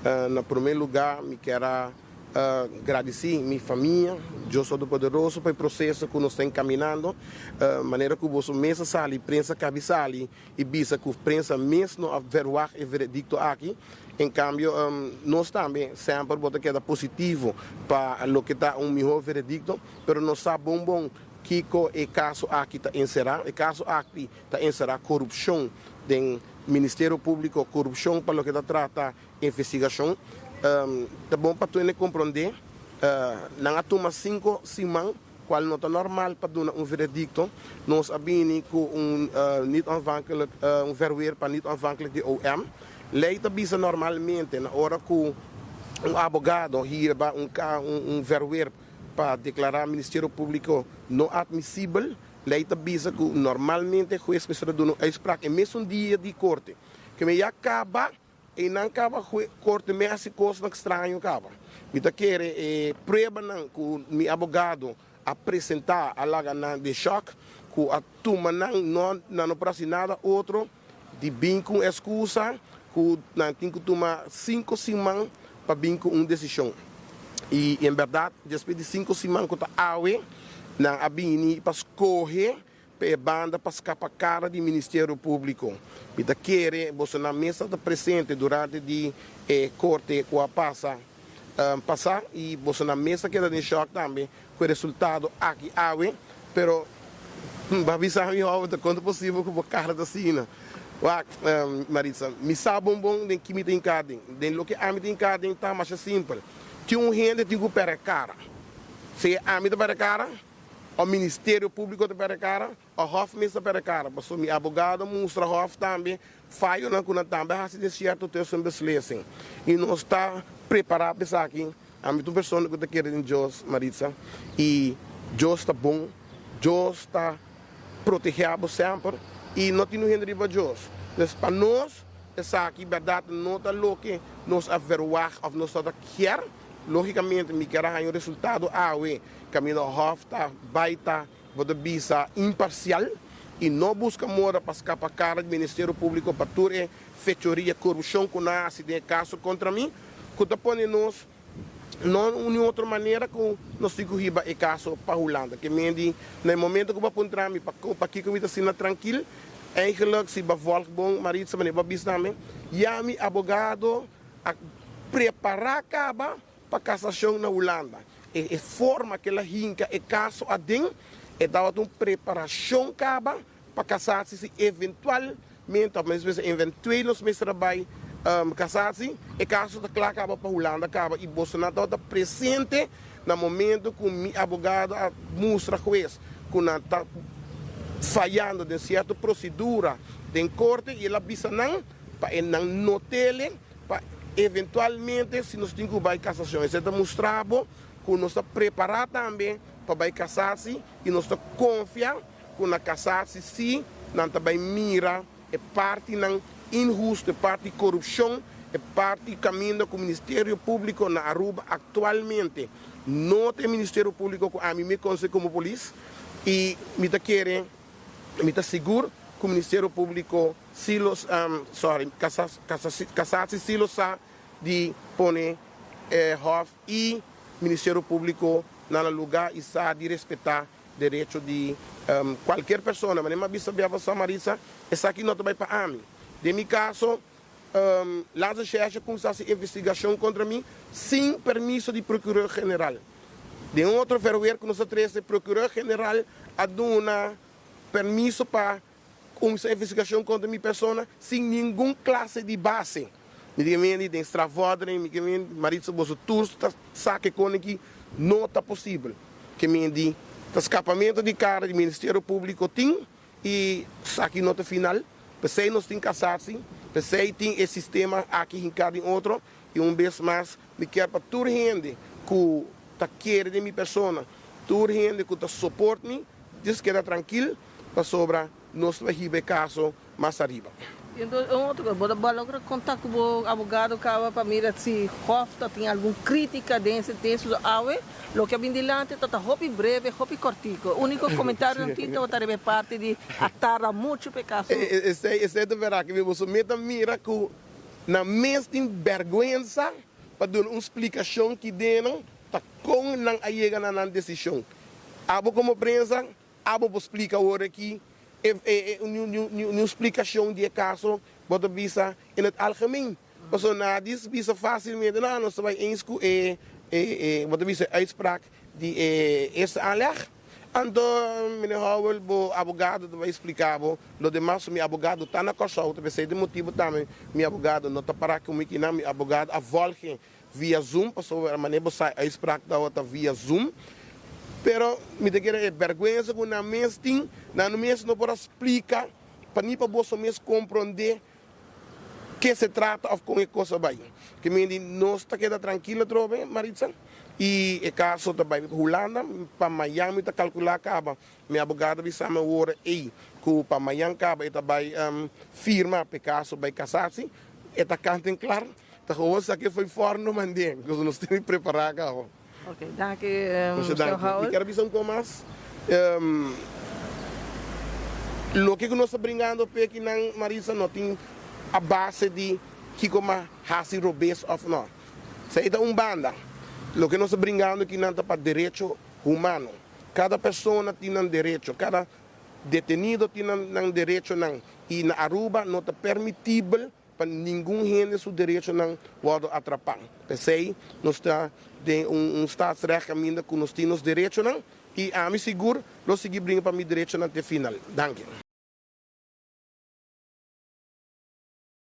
Na promé lugá mi kier a gradisí mi famia, Dios Todopoderoso pa e proseso ku nos ta enkaminando. Manera ku boso mes a sali, prensa kabi sali i bisa ku prensa mes no a verwagt e veredikto aki. En kambio nos tambe semper bo ta keda positivo pa loke ta un mihó veredikto, pero nos sa bon bon kiko e kaso aki ta enserá. E kaso aki ta enserá korupshon den Ministerio Públiko, korupshon pa loke ta trata investigashon. Ta bon pa tur hende komprondé, nan a tuma sinku siman, kual no ta normal pa duna un veredikto. Nos a bini ku un niet aanvankelijk, un verweer pa niet aanvankelijk di OM. Lei ta bisa normalmente na ora ku un abogado hirba un un verweer pa deklará Ministerio Públiko no atmisibel, Lei ta bisa ku normalmente hues mester a duna un uitspraak e mesun dia di korte. Ke me ya kaba, einan kaba korte me hasi kosnan straño kaba. Mi ta kere e pruebanan ku mi abogado a presentá a laga nan den shòk, ku a tuma nan no nan no por hasi nada otro di bin ku un eskusa ku nan tin ku tuma sinku siman pa bin ku un desishon. I en bèrdat despues di sinku siman ku ta awe, nan a bini pa skohe pa e banda pa skapa kara di Ministerio Públiko. Mi ta kere bosonan mes tabata presente durante di e korte ku a pasa pasá i bosonan mes a keda den shòk tambe ku e resultado aki awe. Pero bo a bisa mi hòber ta kon ta posibel ku bo kara ta asina? Wak, Maritza, mi sa bon bon den ki mi ta hinká den. Den loke ami ta hinká den ta masha simpel. Tin un hende tin ku pèrdè kara. Sea ami ta pèrdè kara, òf Ministerio Públiko ta pèrdè kara, òf Hòf mes ta pèrdè kara. Pasobra mi abogado a mustra Hòf tambe fayonan ku nan tambe a hasi den sierto tussenbeslissing. I nos ta prepará pa esaki. Ami ta un persona ku ta kere den Dios, Maritza, i Dios ta bon, Dios ta protegé bo semper i no tin un hende riba Dios. Pues pa nos esaki bèrdat no ta loke nos a verwagt òf nos tabata kier. Lógikamente mi kier a haña un resultado awe kaminda hòf ta bai ta bo ta bisa imparsial i no buska moda pa skapa kara di Ministerio Públiko pa tur e fechoria, korupshon ku nan a hasi den e kaso kontra mi ku ta pone nos No un otro manera ku nos tin ku hiba e kaso pa Hulanda. Ke men di na e momento ku bo a puntra mi pakiko mi ta asina trankil, eigenlijk si bo a volg bon Maritza manera bo a bisa mi, ya mi abogado a prepara kaba pa kasashon na Hulanda. E forma ku el a hinka e kaso aden e tabata un preparashon kaba pa kasasi si eventualmente of mes mester eventueel nos mester a bai kasasi e kaso ta kla kaba pa Hulanda kaba i bosonan tabata presente na momento ku mi abogado a mustra hues ku nan ta fayando den sierto prosedura den korte i el a bisa nan pa e nan notele pa eventualmente si nos tin ku bai kasashon esei ta mustra bo ku nos ta prepara tambe pa bai kasasi i nos ta konfia ku na kasasi si nan ta bai mira e partinan inhusto, e parti korupshon, e parti kaminda ku Ministerio Públiko na Aruba aktualmente no ta e Ministerio Públiko ku ami mi konse komo polis i mi ta kere, mi ta sigur ku Ministerio Públiko si lo, sorry, kasasi si lo sa di pone e Hòf i Ministerio Públiko na nan lugá i sa di respetá Derecho di cualkier persona, manera mi a bisa bia pasá Marisa, esaki no ta bay pa ami. Den mi caso, Landsrecherche a cuminsa haci investigacion contra mi sin permiso di Procureur General. Den un otro verweer cu nos a trece, Procureur General a duna permiso pa Cuminsa investigacion contra mi persona sin ningun clase di base. Mi di mende den strafvordering, mi ke mende, Maritza boso tur ta sa ke con aki no ta posibel. Ke mende ta scapamento di cara di Ministerio Publico tin y esaki no ta final. Pesey nos tin casarsi, pesey tin e sistema aki hinca den otro y un bes mas mi kier pa tur hende cu ta kere den mi persona, tur hende cu ta soport mi, just keda trankil. Pasobra nos lo hiba e kaso mas ariba. I enton un otro kos, bo ta logra kontak ku bo abogado kaba pa mira si Hof ta tin algun kritika den e sentensia? Pasobra awe loke a bin dilanti ta ta hopi breve, hopi kòrtiku. E úniko komentarionan tin tabata riba e parti di a tarda muchu pa e kaso. Esei ta bèrdat. Boso meta mira ku. Nan mes tin bèrgwensa pa duna un splikashon ki den nan ta kon nan a yega na nan desishon. Abo komo prensa, abo por splika awor aki e un splikashon di e kaso bo ta bisa in het algemeen. Pasobra nadie bisa fásilmente, no, nos ta bai eens ku e bo ta bisa e uitspraak di e eerste aanleg. Anto meneer Howell, bo abogado ta bai splika bo lo demas. Mi abogado ta na Kòrsou, ta p'esei di motibu tambe mi abogado no ta para ku mi kinan. Mi abogado a volge via Zoom, pasobra manera bo sa e uitspraak tabata via Zoom. Pero mi ta kere e bèrgwensa ku nan mes tin, nan mes no por a splika pa ni pa boso mes komprondé ke se trata òf kon e kos a bai. Ke men di nos ta keda trankil atrobe, Maritza, i e kaso ta bai Hulanda, pa mayan mi ta kalkulá kaba. Mi abogado a bisa mi awor ei ku pa mayan kaba e ta bai firma pa e kaso bai kasasi. E ta kant en klar, ta gewoon sa ke foi fòrno mand'é, ku nos tin di prepará kaba. Ok, danki Masha Mr. danki. Mi Howell. kier a bisa un kos mas. Loke ku nos ta bringando p'e kinan, Marisa, no tin a base di kiko m'a hasi robes òf no. Esei ta un banda. Loke nos ta bringando kinan ta pa derecho humano. Kada persona tin nan derecho, kada detenido tin nan derechonan i na Aruba no ta permitibel pa ningun hende su derechonan wòrdu atrapá. P'esei nos ta den un staatsrecht kaminda ku nos tin nos derechonan i ami sigur lo sigui bringa pa mi derechonan te final. Danki.